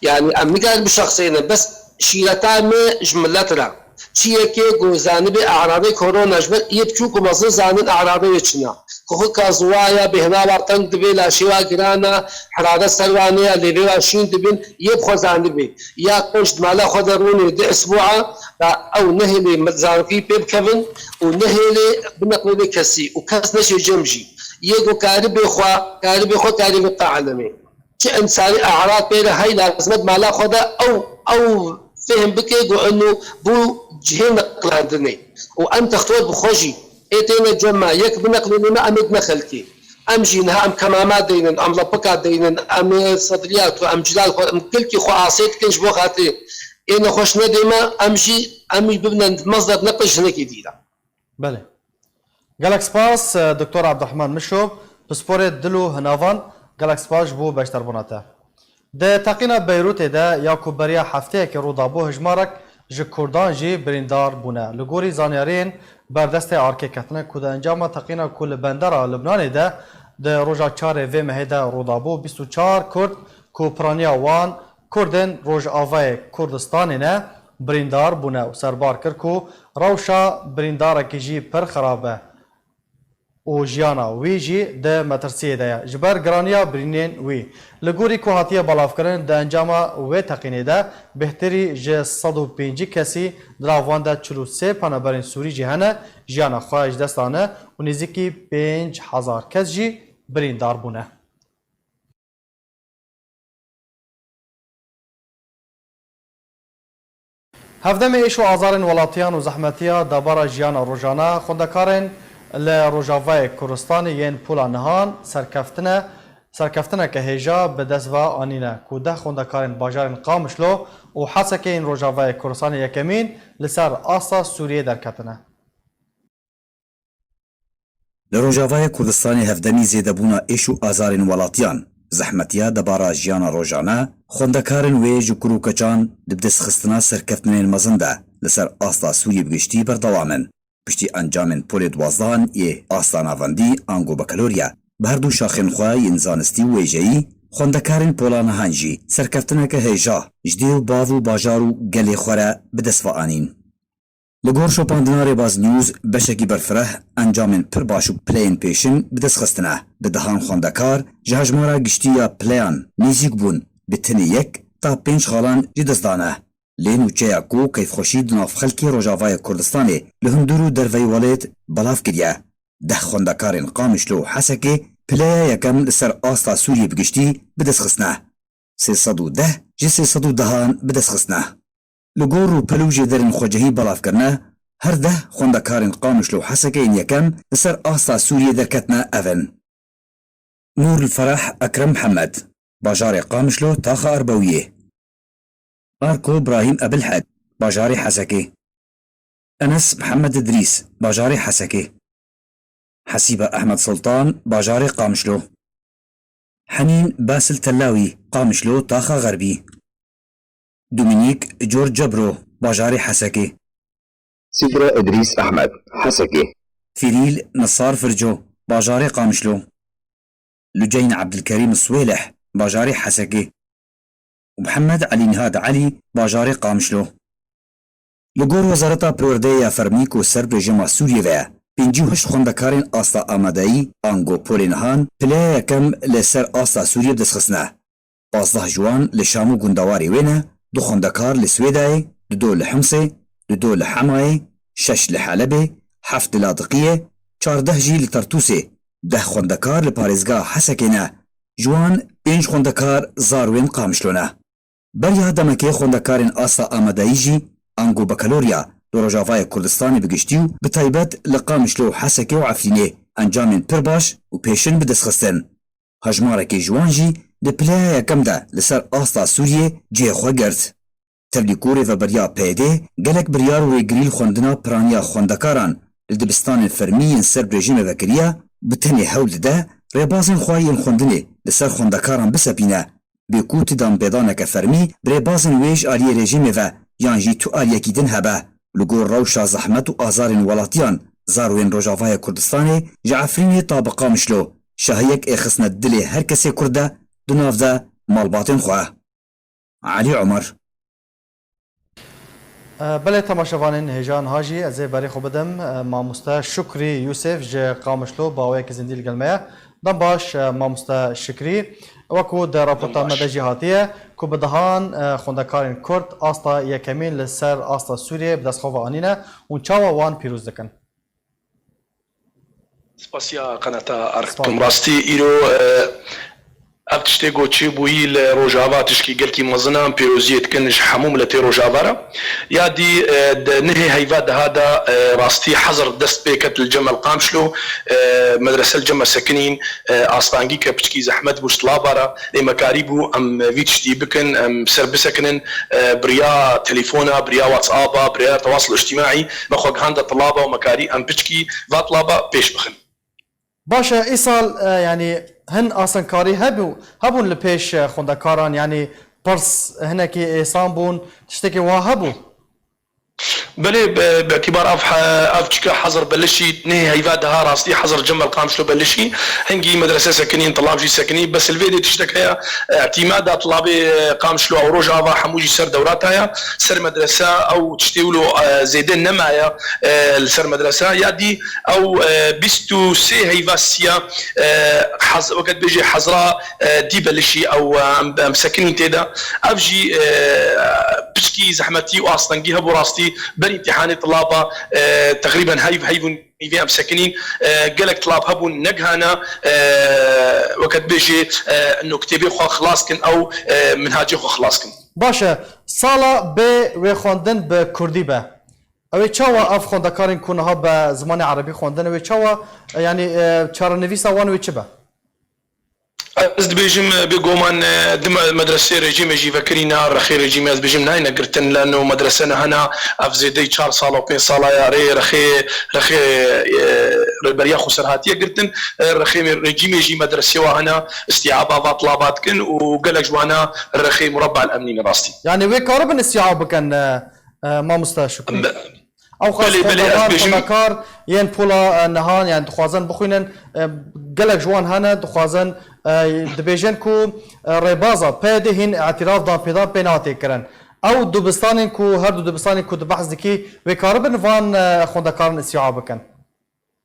Yanî em nikarin bişexsênin, bes şîreta me ji milet re. Çi yekê ku zanibê e'radê korona ji ber yê biçûk û mezin zanin e'radê wê çi ne. Kuxika ziwa ya, bêhna wa teng dibe, laşê wa giran e, heraret ser wa ne ya, lêvê wa şîn dibin, yê bi xwe zanibê. Ya qenc di mala xwe de rûnê du esbûa, da ew nehêlê me-, zarokî pê bikevin û nehêlê bineqlênê kesî û kes neçê cem jî. Yê ku karibê xwe, karibê xwe karê vê qe elemê. Çi însanî e'rad pê re hey lazim e di mala xwe de ew, ew fêhm bike ku eno bû cihê neqlandinê. Û em textor bi xwe jî ê têne cem me, yek bineqlênê me, em ê dine xelkê. Em jî niha em kemama deynin, em lepika deynin, em sedriya xwe, em cilal xwe, em kilkî xwe asê dikin ji bo xatirê ê nexweş nedê me, em jî, em jî bibine mezder neql ji hinekî dî re. Belê. Gelek spas, e, Doktor Abdurrahman Mişo, pisporê dil û hinavan, gelek spas ji bo beşdarbûna te. Di teqîna Beyrûtê de ya ku beriya hefteyekê rû dabû, hejmarek ji Kurdan jî birîndar bûne. Li gorî zanyariyên berdestê arkê ketine ku di encama teqîna ku li bendera Lubnanê de di roja çarê vê mehê de rû dabû, bîst û çar Kurd ku piraniya wan Kurdên Rojavayê Kurdistanê ne, birîndar bûne û serbar kir ku rewşa birîndarekî jî pir xirab e û jiyana wî jî di metirsiyê de ye ji ber giraniya birînên wî. Li gorî ku hatiye belavkirin, di encama wê teqînê de bêhtirî ji sed û pêncî kesî, di nav wan de çil û sê penaberên Sûrî jî hene, jiyana xwe ji dest dane û nêzîkî pênc hezar kes jî birîndar bûne. Hevdemê êş û azarên welatiyan û zehmetiya debara jiyana rojane, xwendekarên li Rojavayê Kurdistanê yên Pola Nihan serkeftine, serkeftineke hêja bi dest ve anîne ku deh xwendekarên bajarên Qamişlo û Hesekê yên Rojavayê Kurdistanê yekemîn li ser asta Sûriyê derketine. Li Rojavayê Kurdistanê hevdemî zêdebûna êş û azarên welatiyan, zehmetiya debara jiyana rojane, xwendekarên wê ji kur û keçan di bidestxistina serkeftinên mezin de li ser asta Sûriyê bi giştî berdewam in. Piştî encamên polê duwazdehan yê asta navendî ango bakalorya bi her du şaxên xwe yên zanistî û wêjeyî, xwendekarên pola nihan jî serkeftineke hêja ji dê û bav û bajar û gelê xwe re bi dest ve anîn. Li gor şopandina Rêbaz News beşekî berfireh encamên pir baş û pileyên pêşin bi dest xistine. Bi dehan xwendekar ji hejmara giştî ya pileyan nêzîk bûn bi tenê yek ta pênc xalan ji dest dane. Lê nûçeya ku keyfxweşî di nav xelkê Rojavayê Kurdistanê li hundir û derveyî welêt belav kiriye. Deh xwendekarên Qamişlo û Hesekê pileya yekem li ser asta Sûriyê bi giştî bi dest xistine. Sê sed û deh ji sê sed û dehan bi dest xistine. Li gor rûpel û jêderên xwecihî belav kirine, her deh xwendekarên Qamişlo û Hesekê yên yekem li ser asta Sûriyê derketine ev in. Nûrul Ferah Ekrem Mihemed, bajarê Qamişlo, taxa Erbewiyê. Arko Brahîm Ebilhek, bajarê Hesekê. Enes Mihemed Idrîs, bajarê Hesekê. Hesîba Ehmed Sultan, bajarê Qamişlo. Henîn Basil Tellawî, Qamişlo, Taxa Xerbî. Domînîk Cor Cebro, bajarê Hesekê. Sîdre Idrîs Ehmed, Hesekê. Fîrîl Nisar Firco, bajarê Qamişlo. Luceyn Ebdilkerîm Swêlih, bajarê Hesekê. Û Mihemed Elî Nihad Elî, bajarê Qamişlo. Li gor Wezareta Perwerdeyê ya Fermî ku ser bi rejîma Sûriyê ve ye, pêncî û heşt xwendekarên asta amadeyî, ango polên han, pileya yekem li ser asta Sûriyê bi dest xistine. Pazdeh ji wan li Şam û gundewarê wê ne, du xwendekar li Swêdayê, dido li Himsê, dido li Hemayê, şeş li Helebê, heft li Ladiqiyê, çardeh jî li Tertûsê, deh xwendekar li parêzgeha Hesekê ne, ji wan pênc xwendekar zarwên Qamişlo ne. Beriya demekê xwendekarên asta amadeyî jî, ango bakalorya, li Rojavayê Kurdistanê bi giştî û bi taybet li Qamişlo û Hesekê û Efrînê encamên pir baş û pêşin bi dest xistin. Hejmarekê ji wan jî di pileya yekem de li ser asta Sûriyê cihê xwe girt. Tevlî ku rêveberiya P Y D gelek biryar û rêgirî li xwendina piraniya xwendekaran li dibistanên fermî yên ser bi rejîmê ve kiriye, bi tenê hewl dide rêbazên xwe yên xwendinê li ser xwendekaran bisepîne, bê ku ti danpêdaneke fermî bi rêbazên wê ji aliyê rejîmê ve yan jî tu aliyekî din hebe. Li gor rewşa zehmet û azarên welatiyan, zarwên Rojavayê Kurdistanê ji Efrînê ta bi Qamişlo şahiyek ê xistine dilê her kesê Kurd de di nav de malbatên xwe. Elî Omer. E, belê temaşevanên hêja niha jî ez ê berê xwe bidim, e, mamoste Şukrî Yûsef ji Qamişlo bi awayekî zindî li gel me ye. Dem baş, e, mamoste Şikrî. Wekû di raporta me de jî hatiye ku bi dehan, e, xwendekarên Kurd asta yekemîn li ser asta Sûriyê bi dest xwe ve anîne. Hûn çawa wan pîroz dikin? Spasiya qenata Ark dikim. Rastî îro, e, ev tiştê ku çêbûyî li Rojava tişkî gelkî mezin e, em pîroziyê dikin ji hemû miletê Rojava re. Ya dî, e, di nehê heyva deha de, e, rastî hezir dest pê ket li Cem El Qamşlo, e, medrese li Cem Me Sekinîn, e, astangî ke piçkî zehmet bû ji tilaba re, lê me karî bû em vî tiştî bikin, em ser bisekinin, e, bi riya telefona, bi riya WhatsApp-a, bi riya tewasıl îctimaî me xwe gihande tilaba û me karî em piçkî va tilaba pêş bixin. Baş e, îsal, e, yanî hin asenkarî hebû, hebûn li pêş, e, xwendekaran, yanî pirs hinekî êsan bûn, tiştekî wa hebû? Belê, bi, bi îtîbar ev he-, ev çike hezir belişî, nehê heyva deha rastî hezir Cem El Qamşlo belişî, hingî medrese sekinîn, tilab jî sekinî, bes li vê dê tiştek heye, e, îtîmada tilabê, e, Qamşlo ew Rojava hemû jî ser dewrata ye, ser medrese ew tiştê wilo, e, zêde nemaye, e, li ser medrese. Ya dî ew, e, bîst û sê heyva siya, e, hez-, weke dibêjê hezra, e, dî belişî ew, e, em, em sekinîn tê de. Ev jî, e, piçkî zehmetî û astengî hebû rastî ber îmtîhanê tilaba, e, teqrîben heyv, heyv û nîvê em sekinîn, e, gelek tilab hebûn negihana, e, weke dibêjê, e, ino kitêbê xwe xilas kin ew, e, minhacê xwe xilas kin. Baş e, sala bê wê xwendin bi kurdî be. Ew ê çawa ev xwendekarên ku niha bi zimanê erebî xwendin, ew ê çawa, e, yanî, e, çarenivîsa wan wê çi be? Ez dibêjim, e, bêguman, e, di me-, medresê rejîmê jî vekirîna, rexê rejîmê ez dibêjim nayne girtin, leno medrese nehena, ev zêdeyî çar sala û pênc sala ya rê, rexê, rexê, e, rêberiya xweser hatiye girtin, e, rexê me-, rejîmê jî medresê wa hena, îstîaba va tilaba dikin û gelek ji wana rexê murabba el emnî ne rastî. Yanî wê karibin îstîab bikin, e, e, mamoste Şukrî? Be-, Ew xas belê, belê, ez xwendevan, dibêjim xwendekar yên pola, e, nihan, yani dixwazin bixwînin, e, gelek ji wan hene, dixwazin, e, dibêjin ku, e, rêbaza P Y D hîn îtiraf dan pêdan pê nehatiye kirin. Ew dibistanên ku, her du dibistanên ku tu behs dikî, wê karibin van, e, xwendekarin îstîab bikin?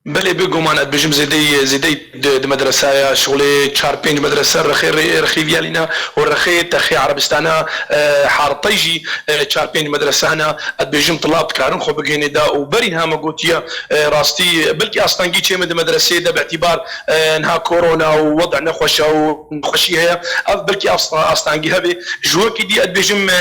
Belê, bêguman, ez dibêjim zêdeyî, zêdeyî di, di medresaya şixulê çar pênc medrese rexê rê-, rexê viyalîna û rexê texê Erebistana, e, Haritey jî, e, çar pênc medrese hene. Ez dibêjim tilab dikarin xwe bigihînê de û berî niha me gotiye, e, rastî belkî astengî çê me di medreseyê de bi îtîbar, e, niha korona û weda nexweş e û nexweşî heye. Ev belkî asta-, astengî hebe. Ji wekî dî ez dibêjim, e,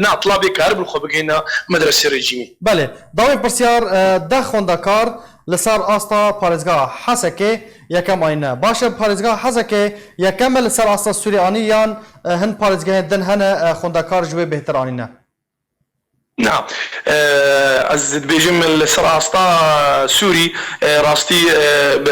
na tilabê karibin xwe bigihîne medresê rejîmî. Belê. Dawên pirsyar, e, deh xwendekar li ser asta parêzgeha Hesekê Yekem anîne. Baş e, parêzgeha Hezekê yekem e li ser asta Sûrî anî yan, e, hin parêzgehên din hene, e, xwendekar ji wê bêhtir anîne? Na, e, ez dibêjim li ser asta Sûrî, e, rastî, e, bi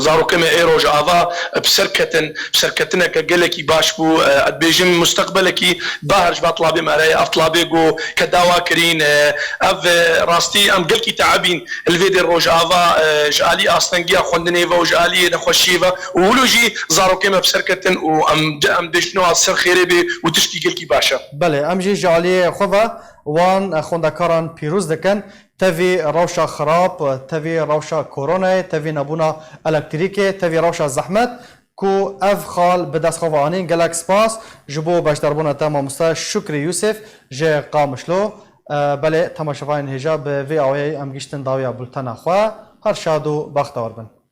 zarokê me ê Rojava, e, bi ser ketin, bi serketineke gelekî baş bû. E, ez dibêjim musteqbelekî bahir ji va tilabê me re ye. Ev tilabê ku ke dawa kirîn, e, ev, e, rastî em gelkî teebîn. Li vê dê Rojava, e, ji alî astengiya xwendinê ve û ji aliyê nexweşiyê ve û wilo jî zarokê me bi ser ketin û em, em dêşino ser xêrê bê û tişkî gelkî baş e. Belê, em jî ji aliyê xwe ve wan, e, xwendekaran pîroz dikin. Tevî rewşa xirab, tevî rewşa koronayê, tevî nebûna elektrîkê, tevî rewşa zehmet ku ev xal bi dest xwe ve anîn. Gelek spas ji bo beşdarbûna te mamoste Şukrî Yûsif ji Qamişlo. E, belê, temaşevanên hêja, bi vê awayî em gihîştin dawiya bultena xwe. Her şad û bextewar bin.